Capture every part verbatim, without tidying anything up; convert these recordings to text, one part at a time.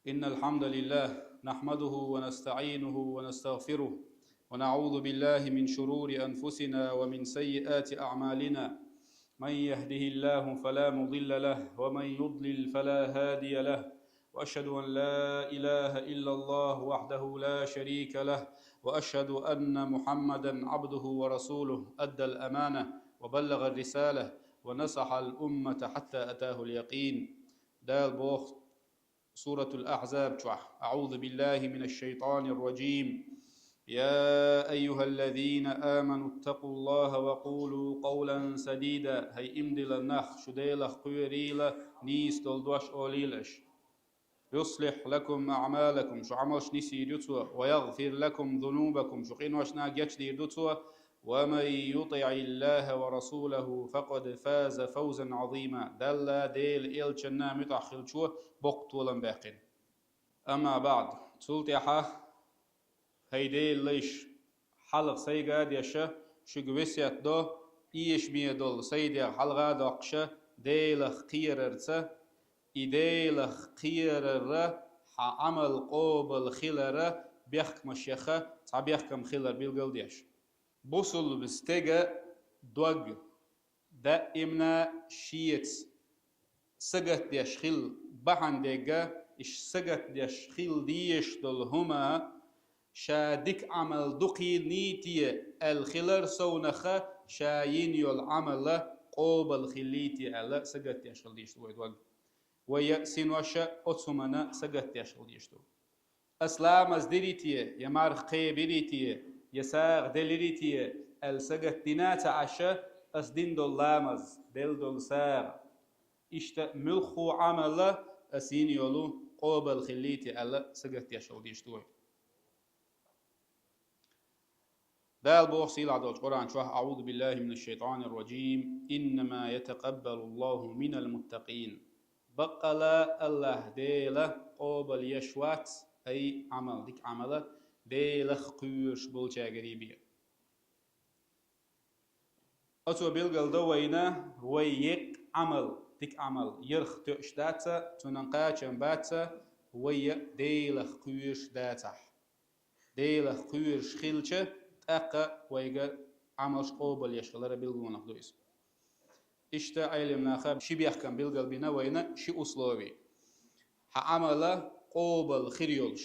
إن الحمد لله نحمده ونستعينه ونستغفره، ونعوذ بالله من شرور أنفسنا ومن سيئات أعمالنا. من يهده الله فلا مضل له، ومن يضلل فلا هادي له. وأشهد أن لا إله إلا الله وحده لا شريك له، وأشهد أن محمدا عبده ورسوله، أدى الأمانة وبلغ الرسالة ونصح الأمة حتى أتاه اليقين. Дала боху Суратул Ахьзаб чохь: أعوذ بالله من الشيطان الرجيم. يا أيها الذين آمنوا اتقوا الله وقولوا قولا سديدا. ХӀай иман диллина нах, шу Делах кхоьрийла, нийса долу дош олийла аша. يصلح لكم أعمالكم, шу Ӏамалш нисйийр ю Цо, ويغفر لكم ذنوبكم, шу къиношна гечдийр ду Цо, ومن يطع الله ورسوله فقد فاز فوزا عظيما. Далла, Делан элчанна муьтӀахь хиллачо боккха толам баьккхина. أما بعد, цул тӀаьхьа, хӀай Делан лайш, хьалха сайга а деша, шуьга весет до, эшаме долу сайдех хьалха а доккхуша, Делах кхерарца, и Делах кхерарра хьан Ӏамал къобал хиларан бехкамаш яха цхьа бехкам хилар билгалдеш. Бусулба стеган дог даимна шеца сагатдеш хила бахьана дерг, и сагатдеш хила дезаш долу хӀума ша дика Ӏамал дукха йиний те аьлла хилар совнаха, ша йина йолу Ӏамал къобал хилий те аьлла сагатдеш хила дезаш ду вай дог. Вай я синоша оцу хӀуманна сагатдеш хила дезаш ду. Ас ламаз дирий те, я марха кхебирий те, я сагӀа делирий те аьлла сагатдина ца Ӏаш, ас дина долу ламаз, делла долу сагӀа, иштта муьлхха Ӏамал ас йина йолу къобал хилий те аьлла сагатдеш хила дезаш ду вай. Дала боху сийлахь долчу Къуръан чохь: أعوذ بالله من الشيطان الرجيم. إنما يتقبل الله من المتقين. Баккъала АллахӀ Дела къобал еш вац, ай Ӏамал, дика Ӏамал, Делах кхоьруш болчаьргара бен. Оцо билгал до вайна, вай еккъа Ӏамал, дика Ӏамал, ярх тоьуш дац, цунна кхачам бац, вай Делах кхоьруш дацахь. Делах кхоьруш хилча, тӀаккха вайга Ӏамалш къобал еш хилара билгалонах ду иза. Иштта Ӏелам наха ши бехкам билгал бина вайна, ши условие. Хьан Ӏамал къобал хир йолуш.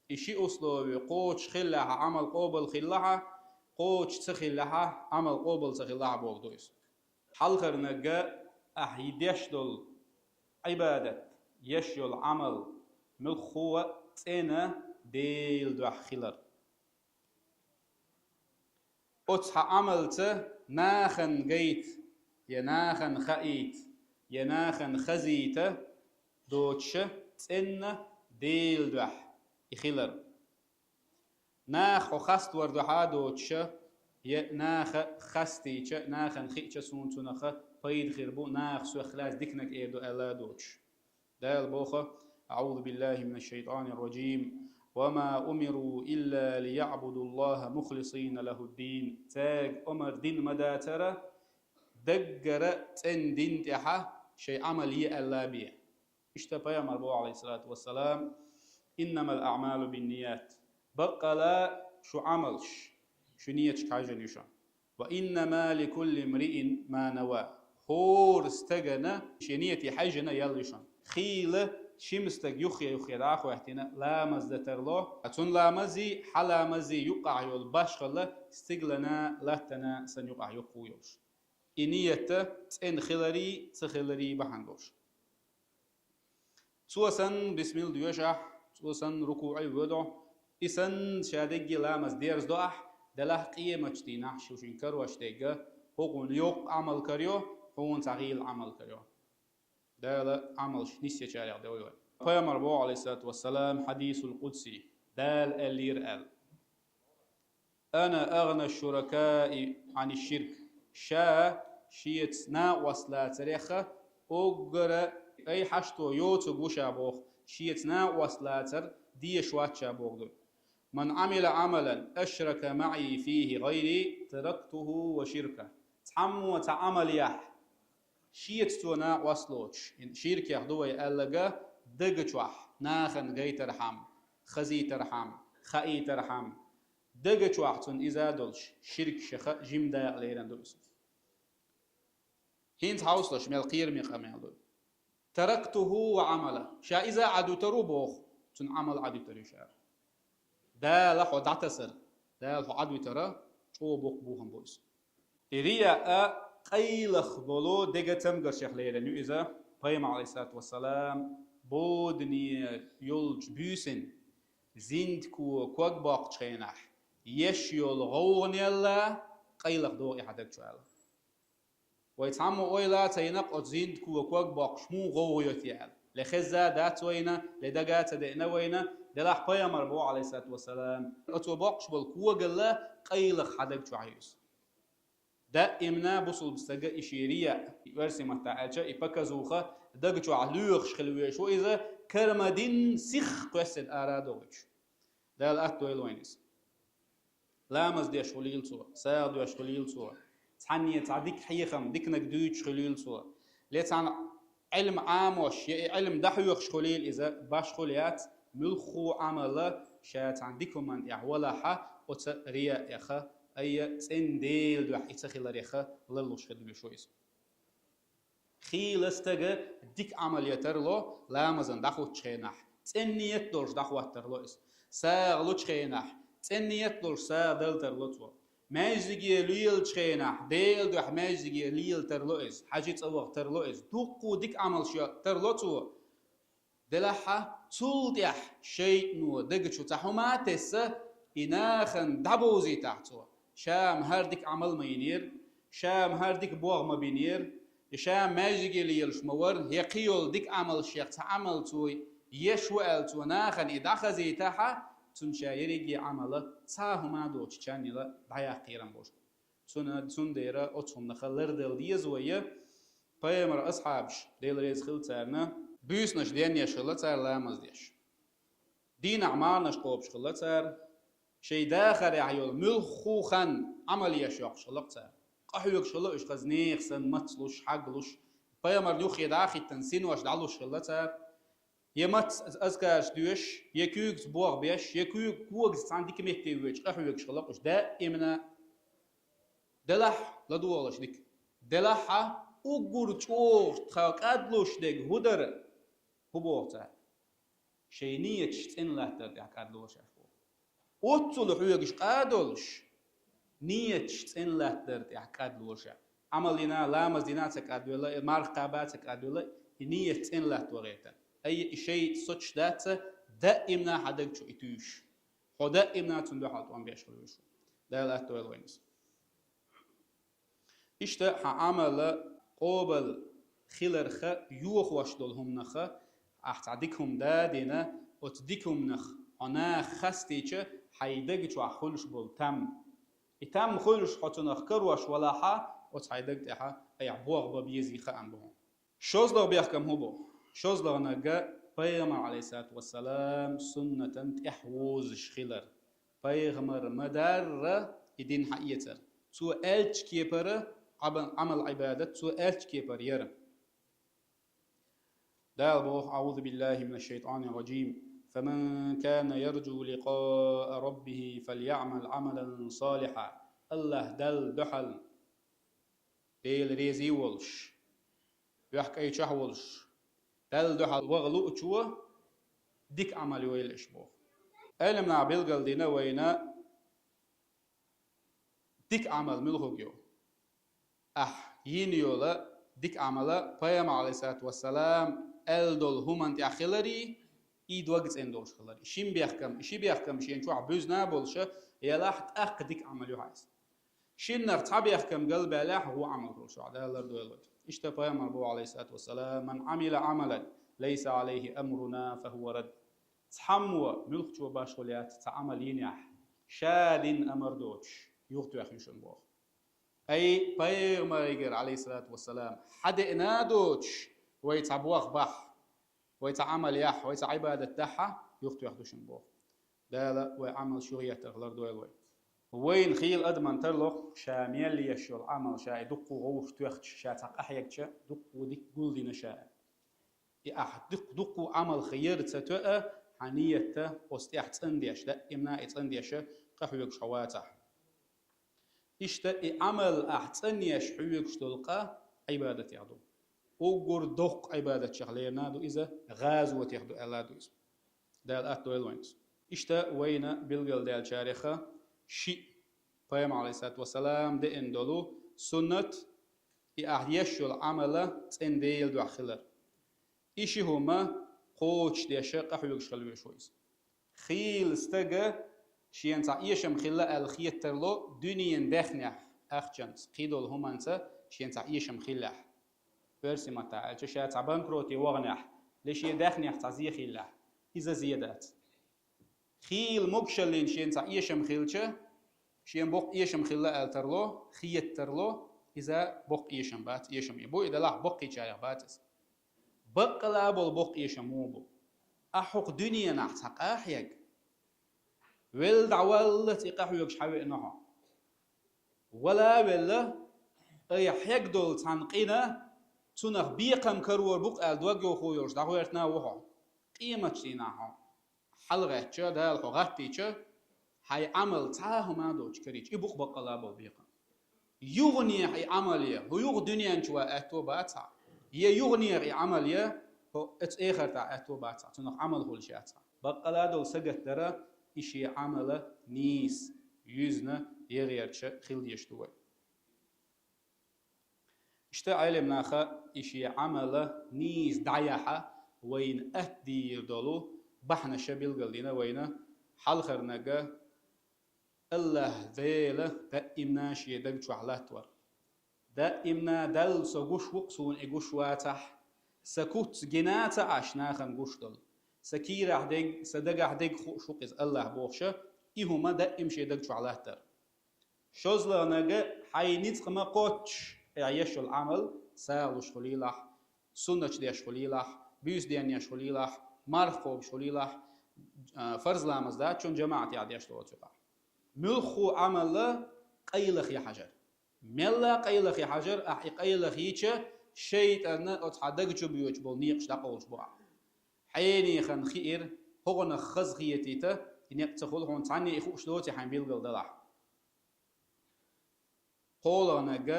И ши условие кхочуш хиллехь, хьан Ӏамал къобал хиллехь, кхочуш ца хиллехь, Ӏамал къобал ца хиллехь боху ду иза. Хьалхарниг, ахь деш долу Ӏибадат, еш йолу Ӏамал муьлхха а цӀена Делан дуьхьа хилар. Оцу хьан Ӏамалца нахана гайта, я нахана хаийта, я нахана хазийта доцуша цӀена Делан дуьхьа и хилар. Наха хьо хаставар дуьхьа доцуша, я наха хастийча, нахана хиъча суна цунах пайда хир бу, наха соьх лаьцна диканиг эр ду аьлла доцуш. Дала боху: أعوذ بالله من الشيطان الرجيم. وما أمروا إلا ليعبدوا الله مخلصين له الدين. Цаьрга омар дина ма дацара, даггара цӀена дин тӀехь шайн Ӏамал е аьлла бен. Иштта пайхамар боху, عليه الصلاة والسلام: إنما الأعمال بالنيات. Баккъала шу Ӏамалш, шу нияташка хьаьжжина ю шуна. وإنما لكل امرئ ما نوى. ХӀора стагана шен нияте хьаьжжина ял ю шуна. Хийла шима стаг юххе-юххе дӀа а хӀоьттина, ламаз дан тарло, цуьнан ламазий, хьан ламазий юккъахь йолу башхалла стиглана, латтана санна юккъахь юххе йолуш. И ният цӀена хиларий, ца хиларий бахьана долуш. Цо санна бисмилла доьшахь, цо санна рукуӀе воьду, и санна ша дерриге ламаз дерзадо ахь, делахь къематдийнахь шу шуьнан карош дерг, хӀокхуна йоккха Ӏамал карайо, хьуна цхьа гӀийла Ӏамал карайо. Дала Ӏамалш нисъечарех дойла вай. Пайхамар боху, عليه الصلاة والسلام, хьадисул къудси, Дала аьллера аьлла: أنا أغنى الشركاء عن الشرك. Ша шеца накъост лацарех уггара, ай, хьашто йоцург ву ша боху, шеца накъост лацар дезаш вац ша боху ду. من عمل عملا أشرك معي فيه غيري تركته وشركه. Цхьаммо цхьа Ӏамал яхь, шеца цо накъост лоцуш, ширкех ду вай аьлларг, дага чохь, Нахана гайтархьама, хазийтархьама, хаийтархьама, дага чохь цунна иза долуш, ширк шаха жима дакъа лерина ду иза. ХӀинца хьовсалаш, мел кхераме къамел ду. «Тарактуху ва Ӏамала». Ша иза Ӏадуьтур ву боху, цуьнан Ӏамал Ӏадуьтур ю ша. Дала хьо дӀатасар, Дала хьо Ӏадуьтура, чӀогӀа боккха бохам бу иза. И риаъ а, къайлах болу дега цамгаршех лерина ю иза, пайхамар, алейхиссалату вассалам, бодане йолчу буьйсанна, зиндико ког боккхучу хенахь, еш йолу гӀовгӀанелла къайлах догӀу и хьан даг чу аьлла. Вай цхьаммо ойла а ца йина, оцу зиндико ког боккхуш хӀун гӀовгӀа йо те аьлла. Ле хезна дац вайна, ле дага а ца деана вайна, делахь пайхамар боху, алейхиссалату вассалам, оцо боккхуш болу когалла къайлах хьан даг чохь ю иза. Даимна бусулба стага и шен риаъ, оьрсийн маттахь аьлча, и показуха даг чохь лоьхуш хила везаш ву иза, кармадин сих кхоьссина ара а дохуьйтуш. Дала атта дойла вайна иза. Ламаз деш хуьлийла цо, сагӀа доьш хуьлийла цо, цхьанне цхьа дика хьехам, диканиг дуьйцуш хуьлийла цо, ле цхьана Ӏилма Ӏамош я и Ӏилма дӀахьоьхуш хуьлийла иза, башхула яц, муьлххо Ӏамала ша цхьана дика хӀуманна тӀехь валахьа, оцу риаъ яха, айя цӀена Делан дуьхьа и ца хилар яха ларлуш хир ду беш ву иза. Хийла стага дика Ӏамал ян тарло, ламазан дӀахӀуттучу хенахь, цӀена ният долуш дӀахӀоттарло иза. СагӀа лучу хенахь, цӀена ният долуш сагӀа дала тарло цо. Маьждиге лелачу хенахь, Делан дуьхьа маьждиге лела тарло иза, хьаьжцӀа ваха тарло иза, дуккха дика Ӏамалш ян тарло цо. Делахьа, цул тӀаьхьа шайтӀано дага чу цхьа хӀума а тесса, и нахана дӀабовзийтахь цо. Ша-м хӀара дика Ӏамал ма йинера, ша-м хӀара дика богӀ ма бинера, я ша-м маьждиге лелаш ма вара, я кхин йолу дика Ӏамалшех цхьа Ӏамал цо еш ву аьлла цо нахана и дӀахазийтахьа, цунна ша ерриге Ӏамала цхьа а хӀума а доцучу чан йила дӀаяккхийран божу. Цуна-, цундела оцу хӀуманах лардала деза вай. Пайхамар асхьабаш, Дела реза хила царна, буьйсанаш денъеш хилла цара ламаз деш. Дийнахь марханаш кхобуш хилла цара, шайн дахарехь йолу муьлхха хан Ӏамал еш йоккхуш хилла цара. Къахьоьгуш хилла уьш хаза нехан санна, мацлуш, хьаглуш, пайхамарна юххе дӀа а хӀиттина, синош дӀалуш хилла цара. Я мац азкараш доьшуш, я куьйгаца богӀ беш, я куьйга когаза цхьана дика метте воьдуш, къахьоьгуш хилла уьш даимна. Делахь ладогӀалаш дика. Делахьа уггар чӀогӀа тхан кӀадлуш дерг хӀун дара? ХӀун боху цара? Шайн нияташ цӀена латтар тӀехь кӀадлора шаьш боху. Оццул хьоьгуш къа а долуш, нияташ цӀена латтар тӀехь кӀадлора ша. Ӏамал йина, ламаз дина а ца кӀадвелла, марха кхаба а ца кӀадвелла, и ният цӀена латто гӀертан. Айя и шайтӀа соцуш дац, даимна хьан даг чу и туьйсуш. Хьо даимна цунна дуьхьал тӀом беш хила везаш ву. Дала атта дойла вайна иза. Иштта хьан Ӏамала къобал хиларха йохош долу хӀуманах, ахь цхьа дика хӀума да а дина, оцу дика хӀуманах хьо наха хастийча, хьайн дага чохь хуьлуш болу там. И там хуьлуш хьо цунах карош валахьа, оцу хьайн дага тӀехьа айхьа богӀ бан безий хаам бу хьуна. ШозлагӀа бехкам хӀун бу? ШозлагӀнага пайхамар, алейхиссалату вассалам, суннатан тӀехь вузуш хилар. Пайхамар ма-дарра и дин хьаэцар. Цо аьллачу кепара Ӏамал-, Ӏамал-Ӏибадат цо аьллачу кепара яра. Дала боху: «أعوذ بالله من الشيطان الرجيم. فمن كان يرجو لقاء ربه فليعمل عملا صالحا». Аллах Далла дуьхьал, Дела резий волуш, бехкайчохь волуш, Далла дуьхьал ваха луучо дика Ӏамал йойла аша боху. Ӏеламнаха билгалдина вайна дика Ӏамал муьлхуг ю. Ахь йина йола дика Ӏамала пайхамар, алейхиссалату вассалам, аьлла долу хӀуманна тӀехь хиларий, и дог цӀена долуш хиларий. Шин бехкам, ши бехкам шен чохь буьзна а болуша, ялахь тӀаккха дика Ӏамал ю хьайса. Шиннах цхьа бехкам галбаьллехь, гӀо Ӏамал хуьлуш ваьӀ далар дойлуш. Иштта пайхамар боху, алейхиссалату вассалам: «من عمل عملا ليس عليه أمرنا فهو رد». Цхьаммо, муьлххачо башхула яц, цхьа Ӏамал йинехь, ша дина амар доцуш, юхатоьхна ю шуна боху. Ай, пайхамаригара, алейхиссалату вассалам, хьадеана а доцуш, вай цхьа боху бахь. Вай цхьа Ӏамал яхь, вай цхьа Ӏибадат дахьа, юхатоьхна ду шуна боху. Дала вай Ӏамалш юхаеттарх лардойла вай. Вайна хийла адаман тарло ша мел еш йолу Ӏамал, ша и дуккха гӀовш тоьхча, ша цхьа къахьегча, дуккха дика гулдина ша. И ахь дукх-, дуккха Ӏамал хьа яр ца тоъа, хьан ният оцу тӀехь цӀандеш, даимна и цӀандеш къахьоьгуш хьо вацахь. Иштта и Ӏамал ахь цӀанъеш хьоьгуш долу къа Ӏибадатех ду. Уггар доккха Ӏибадатех лерина ду иза, гӀазотех ду аьлла ду иза. Дала атта дойла вайна иза. Иштта вайна билгалдаьллачарех шиъ, пайхамар, алейхиссалату вассалам, деана долу суннат, и ахь еш йолу Ӏамал цӀена Делан дуьхьа хилар. И ши хӀума кхочушдеш къахьоьгуш хила везаш ву иза. Хийла стага шена цхьа эшам хилла аьлла хетарг дуьненан даьхнех, ахчанца, кхидолу хӀуманца шена цхьа эшам хиллехь. Оьрсийн маттахь аьлча, ша цхьа банкроте ваханехь, я шен даьхнех цхьа зе хиллехь, иза зе дац. Хийла могушаллин шена цхьа эшам хилча, шена боккха эшам хилла аьлла тарло, хетарг, иза боккха эшам бац, эшам и бу, и делахь баккхийчарех бац иза. Баккъала болу боккха эшам муха бу? Ахь хӀокху дуьненахь цхьа къа хьега, велла дӀаваллалц и къахьоьгуш хьан веана хьо? Вала а велла, айхьа хьега долу цхьана къина, цунах бекхам карор бу-кх аьлла дог йохо йолуш дӀагӀоьртина ву хьо. Къематдийнахь хьо хьалагӀаьттича, Дала хьо гӀаттийча, хьайн Ӏамал цхьа а хӀума доцуш карийча, и бу-кх баккъала болу бекхам. Юханехьа и Ӏамал я, хӀу юха дуьнен чу ван аьтто бац хьан? Я юханехьа и Ӏамал я, хӀу оцу эхартахь аьтто бац хьан? Цунах Ӏамал хуьлуш яц хьан? Баккъала долу сагатдара и шен Ӏамал нийса, юьзна, егӀерча хила дезаш ду вай. Иштта Ӏелам наха и шен Ӏамал нийса дӀаяхьа вайна атта дийр долу бахьанаш билгалдина вайна. Хьалхарниг АллахӀ Дела даимна шен даг чохь латтавар. Даимна Далла со гуш ву-кх, суна и гуш вацахь, сан куц гина ца Ӏаш нахана гуш долу, сан кийрахь дерг, сан дагахь дерг хууш ву-кх иза АллахӀ бохуша, и хӀума даим шен даг чохь латтар. ШозлагӀниг хьайн ницкъ ма кхоччуш, ахь еш йолу Ӏамал сагӀа луш хуьлийлахь, суннаташ деш хуьлийлахь, буьйса денъеш хуьлийлахь, марха кхобуш хуьлийлахь, а, фарз ламаз дацчунна жамаӀатехь деш доцу юкъахь. Муьлхха Ӏамал къайлаха хьажар. Мелла къайлаха хьажар, ахь и къайлаха йича, шайтӀанна оцу хьан даг чу боьдуш болу некъаш дӀакъовлуш бу ахь. Хьенехан хиира, хӀокхунах хазахетийта, и некъ ца хуьлу хьуна, цхьанне и хууш доций хьайн билгал далахь. КхолагӀниг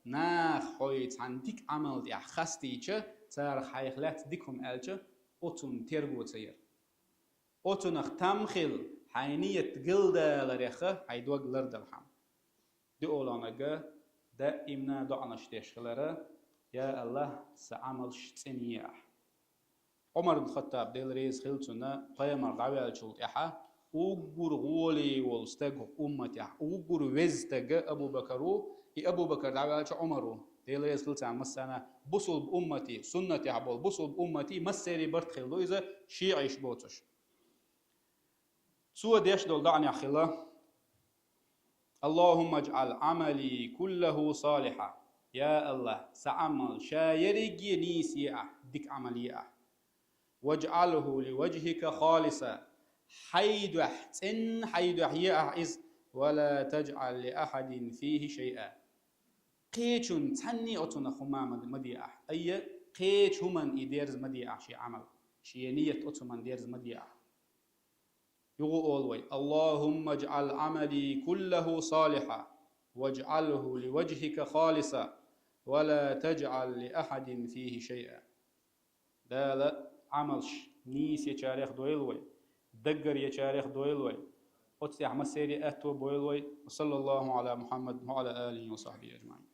наха хьо цхьана дика Ӏамал тӀехь хастийча, царах хьайх лаьцна дика хӀума аьлча, оцунна терго ца яр. Оцунах там хилла, хьайн ният галдаларех хьайн дог лардархьама. ДоьалгӀниг даимна доӀанаш деш хилар: «Я АллахӀ, сан Ӏамалш цӀена е ахь». Ӏумар ибн Хаттаб, Дела реза хила цунна, пайхамар дӀаваьллачул тӀаьхьа уггар гӀоле волу стаг умматехь, уггар веза стаг Абу Бакар ву, и Абу Бакар дӀаваьлча Ӏумар ву, Дела реза хила царна массарна, бусулба умматий, суннатехь болу бусулба умматий массерий барт хилла ду иза, шиӀаш боцуш. Цо деш долу доӀанех хилла: «Аллахумма аджӀал Ӏамали куллаху салиха». Я АллахӀ, сан Ӏамал ша ерриге нийса е ахь, дика Ӏамал е ахь. «ВаджӀалху ли ваджхика халиса». Хьайн дуьхьа, цӀенна хьайн дуьхьа е ахь иза. «Ва ла таджӀал ли ахьадин фихи шайъа». Кхечунна цхьанне оцунах хӀума ма, ма де ахь. Айя, кхечу хӀуманна и дерза ма де ахь шен Ӏамал. Шен ният оцу хӀуманна дерза ма де ахь. Юха олу вай: «Аллахумма аджӀал Ӏамали куллаху салиха, ваджӀалху ли ваджхика халиса, ва ла таджӀал ли ахьадин фихи шайъа». Дала Ӏамалш нийса ечарех дойла вай, даггара ечарех дойла вай, оццехь массеран аьтто бойла вай. Ва саллаллаху Ӏала Мухьаммад ва Ӏала алихи ва сахьбихи аджмаӀин.